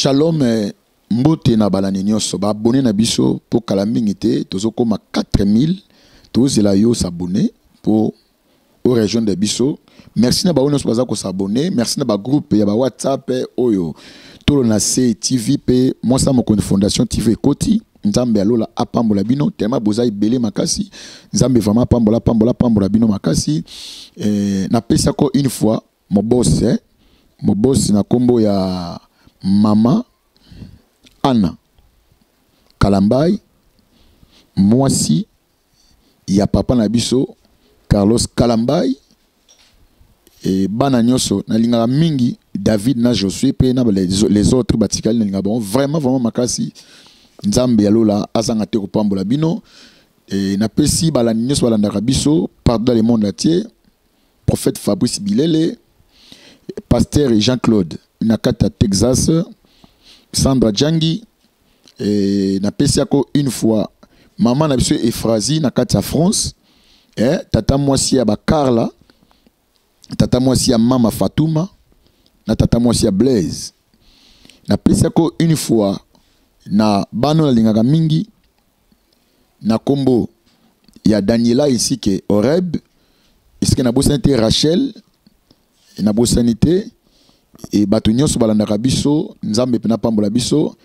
Shalom eh, mbote na balandi nyonso baabone na biso mpo kala mingi te tozokoma 4000 tozela yo s'abonner mpo o rejoindre biso. Merci na bango nyonso baza kosabone. Merci na bagroupe ya bawhatsapp oyo tolo na se tv mpe mwasi na mokonzi fondation tv ekoti. Nzambe ya lola apambola bino tellement boza ebele makasi. Nzambe vraiment apambola apambola apambola bino makasi. Eh, napesako une fois mobose eh? Mobose na kombo ya mama Anna Kalambai, mwasi ya papa na biso Carlos Kalambai e bana nyonso nalingaka mingi David na Josué pe na les autres batikali nalingaka bango vraiment vraiment makasi. Nzambe ya lola azanga te kopambola bino. E napesi balandi nyonso balandaka biso partout dans le monde entier, prophète Fabrice Bilele, pasteur Jean-Claude na kati ya Texas, Sandra Djangi, e napesi yako une fois mama na biso Ephrasie na kati ya France, eh, tata mwasi ya bakarla, tata mwasi ya mama Fatuma na tata mwasi ya Blaise. Napesi yako une fois na bano nalingaka mingi na kombo ya Daniela ainsi que Oreb, esike nabosani te Rachel, nabosani te e bato nyonso balandaka biso. Nzambe mpe napambola biso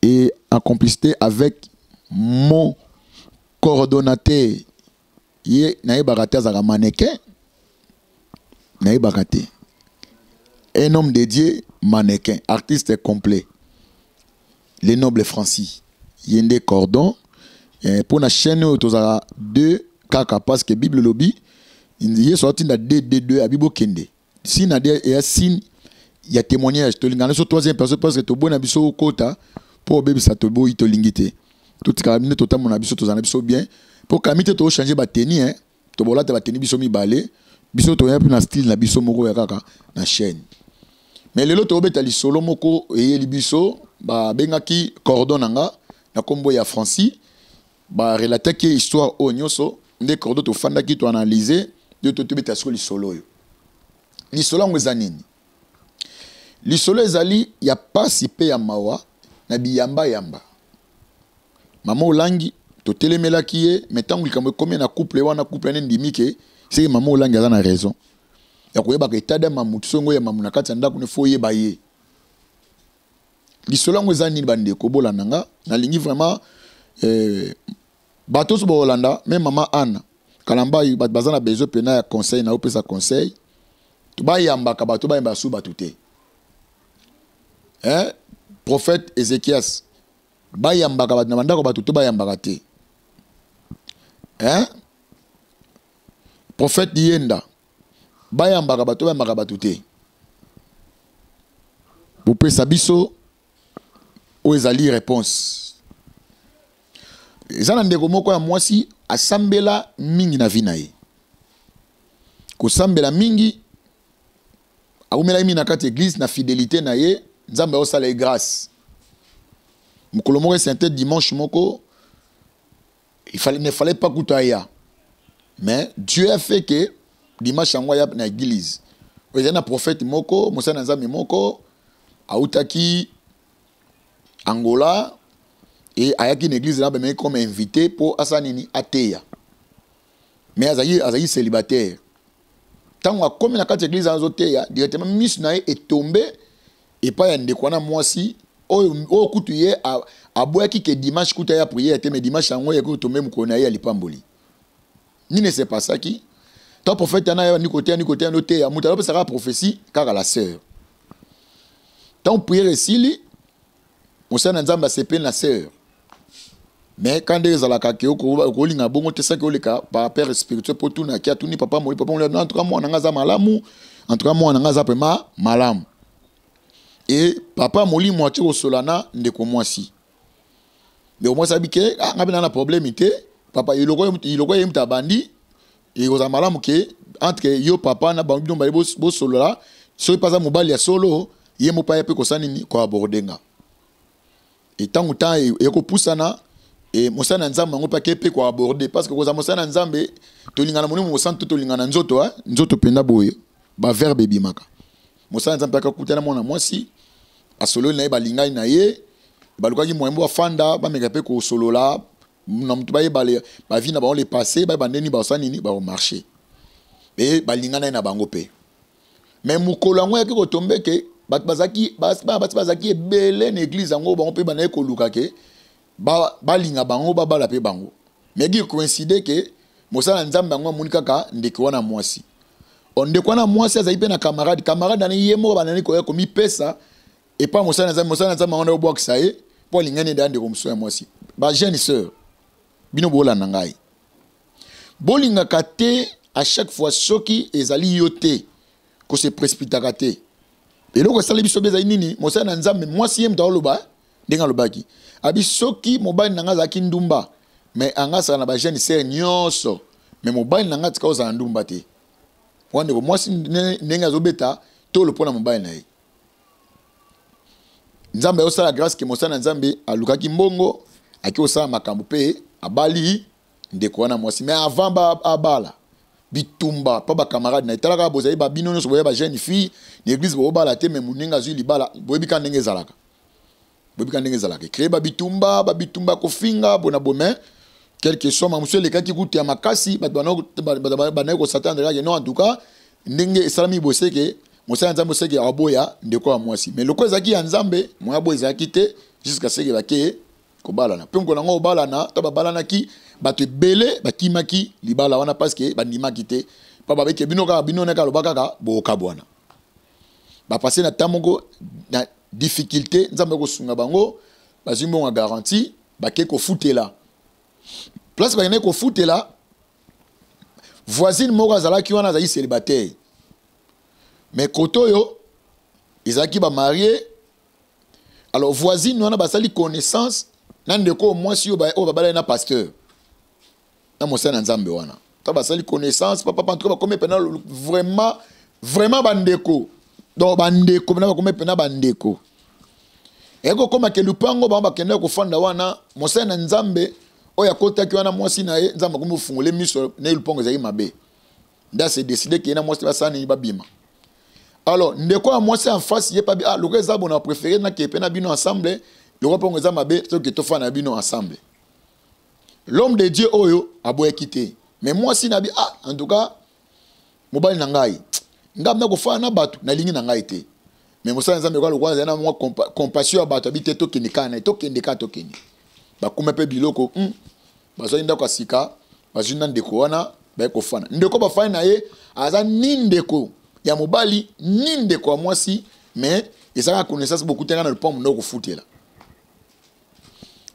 et en complicité avec mon coordonnateur ye nayebaka te azalaka mannequin, nayebaka te, un homme de Dieu, mannequin, artiste complet, le noble Francis, ye nde cordon mpo na chaîne oyo tozalaka deux kaka parce que Bible lobi Yesu atinda 2 2 2 abi bokende signe na de eya signe ya témoignage. Tolingana biso troisième personne parce que tobona biso okota mpo obebisa, toboyi, tolingi te, totikala nde totambola na biso, tozala na biso bien mpo kami te tochange bateni hein, tobolata bateni biso mibale, biso toya mpe na style na biso moko ya kaka na chaîne. Mais lelo tobeta lisolo moko eyeli biso, babengaki cordon na nga na nkombo ya Francis, barelataki ye histoire oyo nyonso nde cordon tofandaki toanalyse nde tobeta siko lisolo oyo. Lisolo yango eza nini? Lisolo ezali ya pasi mpe ya mawa na biyambayamba. Mama Olangi totelemelaki ye, mais ntango likambo ekomi na couple wana, couple wana endimi ke seke mama Olangi aza na raison ya koyebaka état d'âme ya motu. Songo ya mamu na kati ya ndako ne fo oyeba ye. Lisolo yango eza nini bandeko? Bolanda nga, nalingi vraiment bato nyonso bolanda me mama Anna Kalambai, bato baza na besoin mpena ya conseil na opesa conseil. Bayambaka bato, bayambaka su bato te eh? Prophète Ezekias, bayambaka bato na bandako, bato to bayambaka te eh? Prophète Yenda, bayambaka bato, bayambaka bato te. Bopesa biso oyo ezali réponse. Eza na ndeko moko ya mwasi asambela mingi na vie na ye, kosambela mingi, awumelaki mingi na kati église na fidélité na ye. Nzambe aosala ye grâce. Mokolo moko esente dimanche moko, il fallait, ne fallait pas kuta aya, mais Dieu a fait que dimanche yango aya na église. Oyo ezali na prophète moko, mosali na Nzambe moko autaki Angola e ayaki na église na bameki comme invité mpo asala nini? Ateya. Mais azalaki célibataire. Ntango akomi na kati ya église, azoteya, directement miso na ye etombe epai ya ndeko wana mwasi oyo, oyo kutu ye aboyaki ke dimanche kutu aya prière te, mais dimanche yango eyaki kotombe mokolo na ye ya lipamboli. Nini esepasaki? To prophète wana ayebandi koteya, ndi koteya, ndoteya, moto alopesaka prophétie kaka la sœur. Ntango prière esili, mosali na Nzambe asepeli na sœur, mais quand ndenge ezalaka ke okolinga bongo te, saki oleka par père spirituel mpo tunaki, atuni papa moli, papa moli: en tout cas mwana nga aza malamu, en tout cas mwana nga aza vraiment malamu. E papa molimo atie kosola na ndeko mwasi. Ndeko mwasi abi ke ah, nga mpe na na problème te papa, eloko ye moto abandi, ekozala malamu ke entre yo papa na bango bino bale bosolola. Soki mpe aza mobali ya solo, ye mo mpe aya mpe kosala nini? Koaborde nga. Etango temps ekopusana e mosali na Nzambe yango mpe ake mpe koaborde, parce que kozala mosali na Nzambe, tolingana molimo mosantu to tolingana nzoto, nzoto mpenza boye baverbe ebimaka. Mosali na Nzambe mpe akakutana mwana mwasi. Asololi na ye, balingani na ye, balukaki moyen bafanda, bameka mpe kosolola na moto, bayeba bavie na bango le passé, bayeba ndeni basala nini, bakomarcher e balingana ye na bango mpe. Mais mokolo yango eyaki kotombe ke bato bazalaki, bana basi bazalaki ebele na église yango. Bango mpe bandaki koluka ke balinga bango, babala mpe bango. Mais eki coïncide ke mosala na Nzambe yango amoni kaka ndeko wana mwasi. Ndeko wana mwasi azali mpe na camarade. Camarade ani ye moko bandani koya komipesa epa mosala na Nzambe. Mosala na Nzambe yango nde obwakisa ye mpo alingani eda ndeko mosusu ya mwasi. Bajeune sœur, bino bolanda ngai, bolingaka te à chaque fois soki ezali yo te, kose précipitaka te. Eloko esali biso mpe ezali nini? Mosala na Nzambe mwasi, ye moto aoloba ndenge alobaki abi: soki mobali na ngai azalaki ndumba, mais anga asala na bajeune sœur nyonso, mais mobali na ngai atika ozala ndumba te. Wana ndeko mwasi ndenge azobeta tolo mpo na mobali na ye. Nzambe azosala grâce ke mosala na Nzambe alukaki mbongo, aki kosala makambo mpe abali ndeko wana mwasi. Mais avant abala, bitumba mpa bacamarade na ye. Tala kaka, bozali babino nyonso boya bajeune fille na église, bobala te, mais moninga azwi libala. Boyebi kaka ndenge ezalaka, boyebi kaka ndenge ezalaka. Ecréer babitumba, babitumba, kofinga bona bo. Mais quelque soit, mamosu elekaki kutu ya makasi. Bato bandaki kos'attendre kaka non, en tout cas ndenge esalami boseke, mosala ya Nzambe oseke aboya ndeko ya mwasi. Mais lokola ezalaki ya Nzambe, moya boyo ezalaki te jusqu'à ce que bake kobalana. Mpe mokolo yango obalana to babalanaki, bato ebele bakimaki libala wana parce que bandimaki te, mpo babeke bino kaka, bino neka aloba kaka bokabwana. Bapase na ntan moko na difficulté. Nzambe akosunga bango, bazwi mbongo ya garantie, bake kofutela place. Bakendaki kofutela, voisine moko azalaki wana, azalaki célibataire, mais kote oyo ezalaki bamariés. Alors voisine wana basali connaissance na ndeko mwasi oyo babalaki na pasteur, na mosali na Nzambe wana. To basali connaissance, papa, en tout cas bakomi mpena vraiment vraiment bandeko. Donc bandeko mpena, bakomi mpena bandeko. Eyaki kokóma ke lupango bango bakendaki kofanda wana, mosali na Nzambe oyo akotaki wana, mwasi na ye, Nzambe akomi kofungole miso na ye, lupango ezalaki mabe. Nde ase décide ke ye na mwasi basala nini? Babima. Alors ndeko ya mwasi en face ye pabi: ah, lokola eza bona, préféré nakee mpe na bino ensemble. Lokola mpongo eza mabe, soki tofanda na bino ensemble. L'homme de Dieu oyo aboyaki te, mais mwasi na bi: ah, en tout cas mobali na ngai, ngai mna kofanda na bato nalingi na ngai te. Mais mosala Nzambe kwa lokola azali na mwa compassion ya bato, abi te, tokende kaka na ye, tokende kaka, tokende. Bakuma mpe biloko, bazwaki ndako ya sika, bazwi na ndeko wana, baye kofanda. Ndeko bafandi na ye aza ni ndeko ya mobali ni ndeko ya mwasi, mais ezalaka connaissance, bokutanga na lopango ndako kofutela,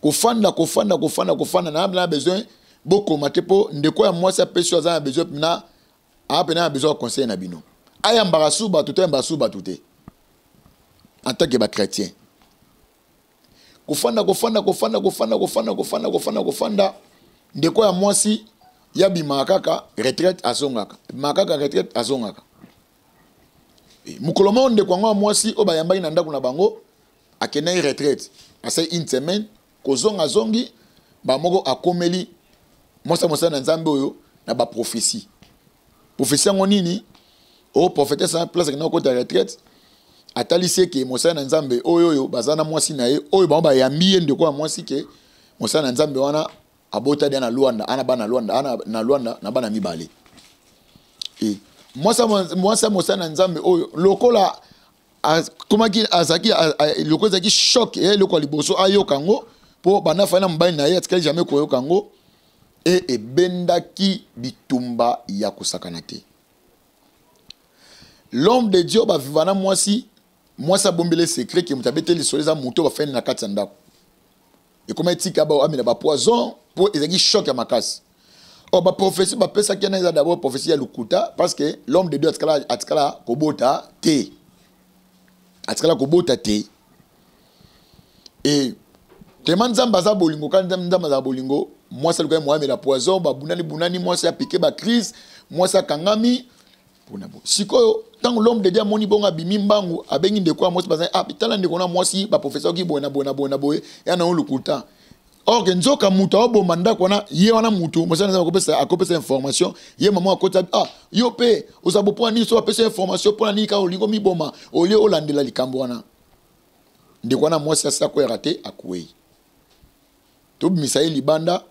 kofanda, kofanda, kofanda, kofanda. Na besoin bokoma te, mpo ndeko ya mwasi apesi oyo aza na besoin na aa pena na besoin ya conseil na bino. Ayambaka su bato to ayambaka su bato te en tant que bachrétien. Kofanda, kofanda, kofanda, kofanda, kofanda, kofanda, kofanda, kofanda. Ndeko ya mwasi yabimaka kaka retraite, azongaka, ebimaka kaka retraite, azongaka. Mokolo moko, ndeko yango ya mwasi oyo bayambaki na ndako na bango akendaki retraite, asali une semaine, kozonga azongi bamoko, akomeli mwasi ya mosala na Nzambe oyo na baprophétie. Prophétie yango nini? Oyo prophétesse, place akendaki kokota retraite, atalisi eke mosala na Nzambe oyo baza na mwasi na ye, oyo bango bayambi ye, ndeko ya mwasi, ke mosala na Nzambe wana abota dia na Lwanda, ana bana Lwanda, ana na Lwanda na bana mibale. E mwasi ya mosala na Nzambe oyo, lokola akomaki, azalaki lokola ezalaki choc, eya eloko ya liboso ayoka yango, mpo banda fai na mobali na ye atikali jamais koyoka yango. E ebendaki bitumba ya kosakana te. L'homme de Dieu baviva na mwasi, mwasi abombeli secret ke moto abeteli lisolo eza moto bafandi na kati ya ndako. Ekoma etika amela bapoison, mpo ezalaki choc ya makasi. Or baprophétie bapesaki wana eza d'abord prophétie ya lokuta, parce que l'homme de Dieu atikala kobota te, atikala kobota te. E tellement Nzambe aza bolingo, kaka Nzambe aza bolingo. Mwasi alukaki moyamela poison, babunani bunani, mwasi apike bacrise, mwasi akangami mpona bo. Sikoyo ntango l'homme de Dieu amoni bongo, abimi mbangu, abengi ndeko ya mwasi. Bazali: ah, tala ndeko na mwasi, baprofesseur oki boye na boye na boye na boye, ya na yo lokuta. Or ke nzoka moto aoboma ndako wana, ye wana mutu mosala Nzambe akopesa information. Ye mama akoti: ah, yo mpe oza bo, mpona nini so bapesa information? Mpona nini kaka olingi omiboma olie olandela likambo wana? Ndeko wana mwasi asi akweyaka te, akwei. Tobimisa ye libanda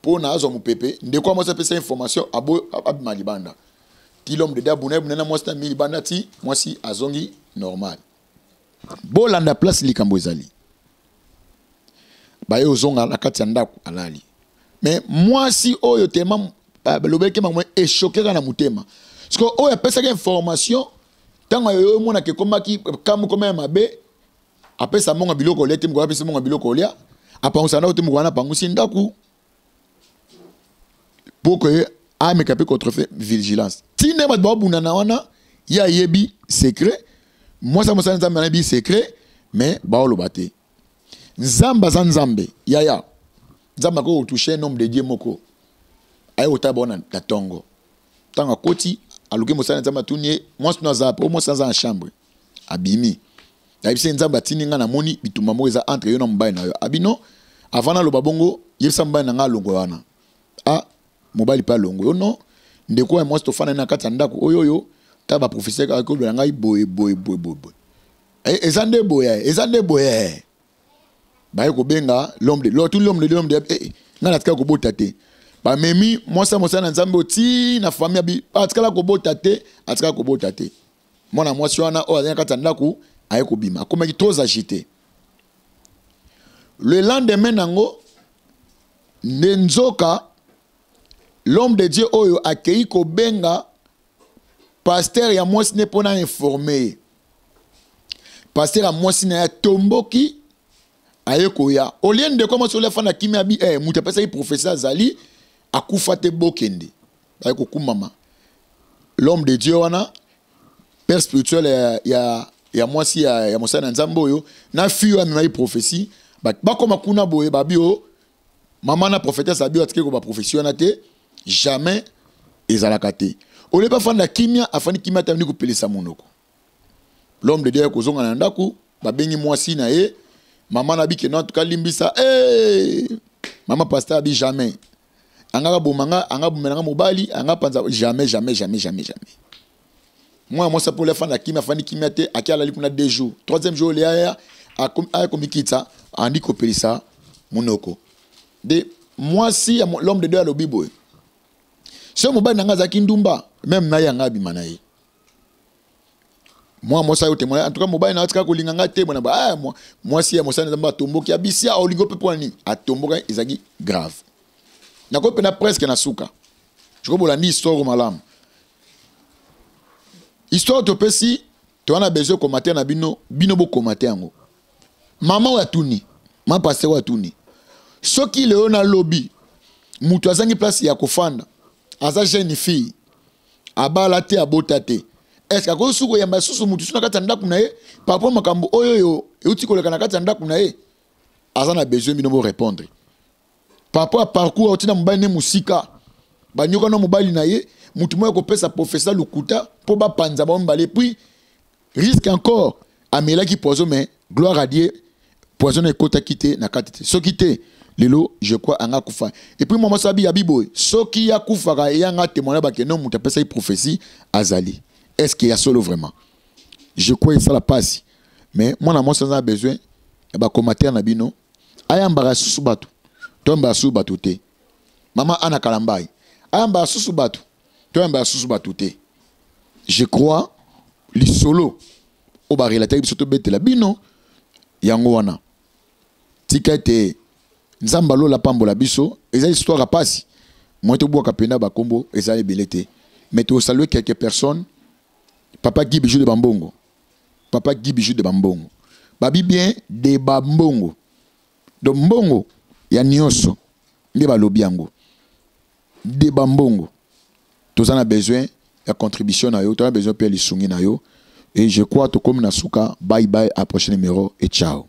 mpo na azwa mopepe. Ndeko ya mwasi apesa information, abo abima libanda. Ti l'homme de Dieu abuna ebuna na mwasi na mi libanda ti mwasi azongi normal. Bolanda place likambo ezali. Baye ozonga na kati ya ndako alali. Mais mwasi oyo tema balobelaki bango eshokeka na motema. Parce que oyo apesaki information ntango oyo omonaka ekomaki kambo koma ya mabe, apesa mbongo biloko olia te, mokolo apesa mbongo biloko olia, apangusa ndako te, mokolo wana apangusi ndako pour que ameka mpe contrefe vigilance. Ti nde bato babundana wana, ye ayebi secret, mwasi ya mosala Nzambe ayebi secret, mais baoloba te. Nzambe aza Nzambe, yaya. Nzambe akoki kotouche un homme de Dieu moko aye kotala bango na ntongo. Ntango akoti, aluki mosala Nzambe, atuni ye mwasi no aza po mwasi aza na chambre, abimi, ayebisi ye Nzambe atindi ngai, namoni bitumba moko eza entre yo na mobali na yo. Abino avant naloba bongo, yebisa mobali na ngai alongwe wana. A mobali mpe alongwe yo non. Ndeko ya mwasi tofanda na kati ya ndako oyo oyo ta baprofesseur akolobela ngai boye boye boye boye boye, eza nde boye, eza nde boye. Baye kobenga l'homme de l'homme, l'homme de l'homme de eh, ngai natikala kobota te. Bamemi mwasi ya mosala na Nzambe oti na famille, abi atikala kobota te, atikala kobota te. Mwana mwasi wana oyo azali na kati ya ndako aye kobima, akomaki trop agité. Le lendemain nango nde nzoka l'homme de Dieu oyo akei kobenga pasteur ya mwasi ne mpona informe ye. Pasteur ya mwasi na ye atomboki, aye koya olie ndeko mwasi olia afanda kimia, abi eh, moto apesaki professeur azali akufa te, bokende. Baye kokumama l'homme de Dieu wana, père spirituel ya mwasi ya mosali na Nzambe oyo na fille oyo amemaki prophétie. Bakoma kuna boye, babi o mama na prophétesse abi atiki ko ba prophétie wana te, jamais ezalaka te. Olie bafanda kimia, afandi kimia te, abandi kopelisa monoko. L'homme de Dieu kozonga na ndako, babengi mwasi na ye, mama na bike non, en tout cas limbisa. Hey! Mama pasteur abi jamais anga bomanga, anga bomelanga mobali, anga panza, jamais, jamais, jamais, jamais, jamais. Mwana mwasi apole afanda kimia, afandi kimia te, aki alali kuna 2 jours. Troisième jour aya aya komikitsa, andi kopelisa monoko. De mwasi ya l'homme de Dieu alobi boye: soki mobali na ngai azalaki ndumba, même na ye anga abima na ye. Mwa mwasi ayo témoignage, en tout cas mobali na atika kolinga ngai te. Bona ba mwasi ya mosali Nzambe atomboki, abisia olingo mpe mpona nini atomboka, ezalaki grave. Nakoki mpena presque na suka, je bolandi histoire malamu. Histoire topesi toza na besoin commentaire na bino, bino bokomate yango. Mama oyo atuni, ma pasteur oyo atuni, soki lelo nalobi moto azangi place ya kofanda, aza jeune fille, abala te, abota te, est-ce akoki suki koyamba susu motu su na kati ya ndako na ye par rapport makambo oyo oyo euti koleka na kati ya ndako na ye? Aza na besoin bino borépondre par rapport ya parcours auti na mobali ne mosika, banyoka na mobali na ye, motu moko akopesa professeur lokuta mpo bapanza bango mibale. Puis risque encore amelaki poison, mais gloire à Dieu, poison ekotaki te na kati te. Soki te, lelo je crois anga akufa. Et puis mama sabi abi boye, soki akufaka eyanga témoignage bakende moto apesaki prophétie azali, est ce que ya solo vraiment? Je crois esala pasi, mais mwana mwasi aza na besoin ya bacommentaire na bino. Ayambaka susu bato to ayambaka susu bato te? Mama Ana Kalambai ayambaka susu bato to ayambaka susu bato te? Je crois lisolo oyo barelataki biso tobetela bino yango wana. Tika ete Nzambe alola pambola biso. Eza histoire ya pasi, moi tobwaka mpena bakombo eza ebele te, mais tosalue quelques personnes. Papa Guy Bijou de Bambongo, papa Guy Bijou de Bambongo, babi bien de Bambongo, donc mbongo ya nyonso nde balobi yango de Bambongo. Toza na besoin ya contribution na yo, toza na besoin mpe ya lisungi na yo. Et je crois tokomi na suka. Bye bye, à prochain numéro et ciao.